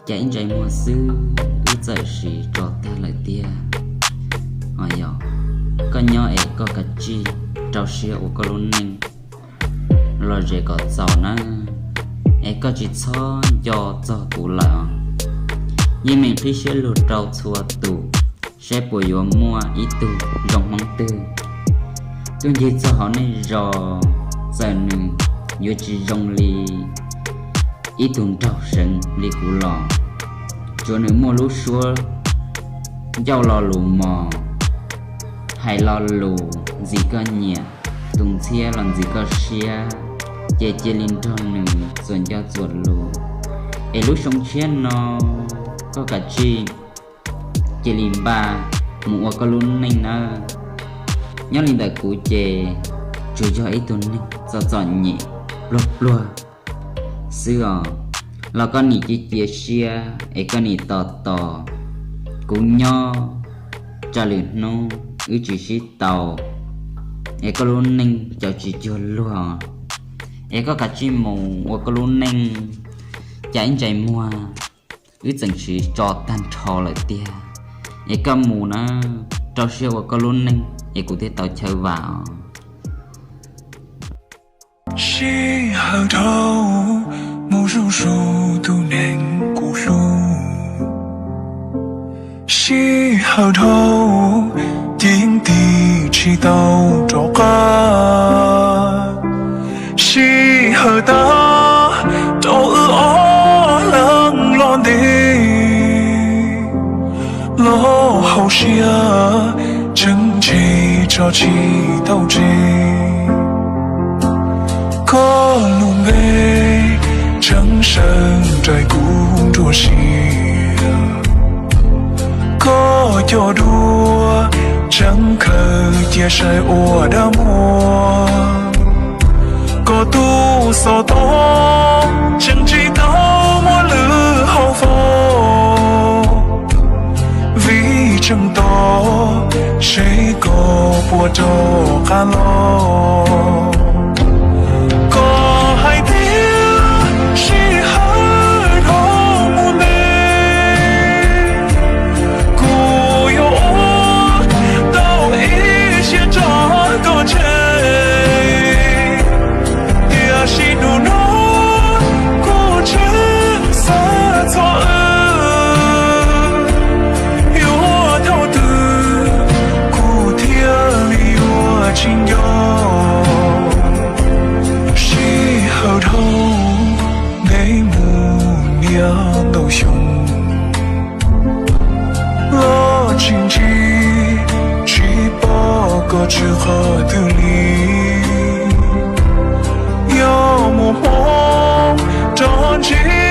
Cas ib ntsais muag xwb wb txawm sim tso tag lawm tiag. Os yog, koj nyob es koj kav tsij rau siab ua koj lub neej lom zem kom txaus nawb, es koj tsis txhob nco txog kuv lawm os. Yeej meem qhib siab lug rau txhua tus, saib puas yuav muaj ib tug zoo hmoob twg tuaj ncig txog hauv nej zos, txawm nws yuav tsis zoo li ib tug nraug seev li kuv los, tsuav nws muaj lub suab ncauj lo lus mos, hais lo lus ntxim koj nyiam, tus ntxhiab los ntxim koj siab, ces cia li nrog nws txuas ncauj txuas lus. Es lub xyoo tshiab no koj kav tsij cia li npaj mus ua koj lub neej nawb. Nyob li ntawm kuv ces tsuas yog ib tug neeg txom txom nyem pluag pluag xwb os, los koj nim cia cia siab es koj nim tos tos kuv nyob, tsam lwm hnub wb tsis sib tau es koj lub neej cov tsis cuag luag, es koj kav tsij mus ua koj lub neej. Cas ib ntsais muag wb txeem sim tso tag nrho lawm tiag, es koj mus na, rau siab ua koj lub neej es kuv thiaj tau chaw vam os. Sij hawm dhau mus zuj zus tus neeg kuv hlub, sij hawm dhau ces yeej tig tsis tau rov qab. Sij hawm tag rau wb ob leeg los ntev, los hauv siab tseem ntshe tso tsis tau tseg. Koj lub npe tseem sawv nraim kuv nruab siab, koj cov duab tseem khaws cia saib ua dab muag. Koj tus xov tooj tseem tsis tau muaj lwm hauv fo, vim tseem tos seb koj puas rov qab los. Koj hais tias sij hawm dhau mus ntev, kuv yuav ua tau ib siab rau koj tseg. Tiam sis hnub no kuv tseem xav txog wb, yuav thaum twg kuv thiaj li yuav tsis nco. Sij hawm dhau ntev mus niaj ntau xyoo, los tsis ntsib, tsis pom koj tshwm qhov twg li. Yog muaj hmoo rov ntsib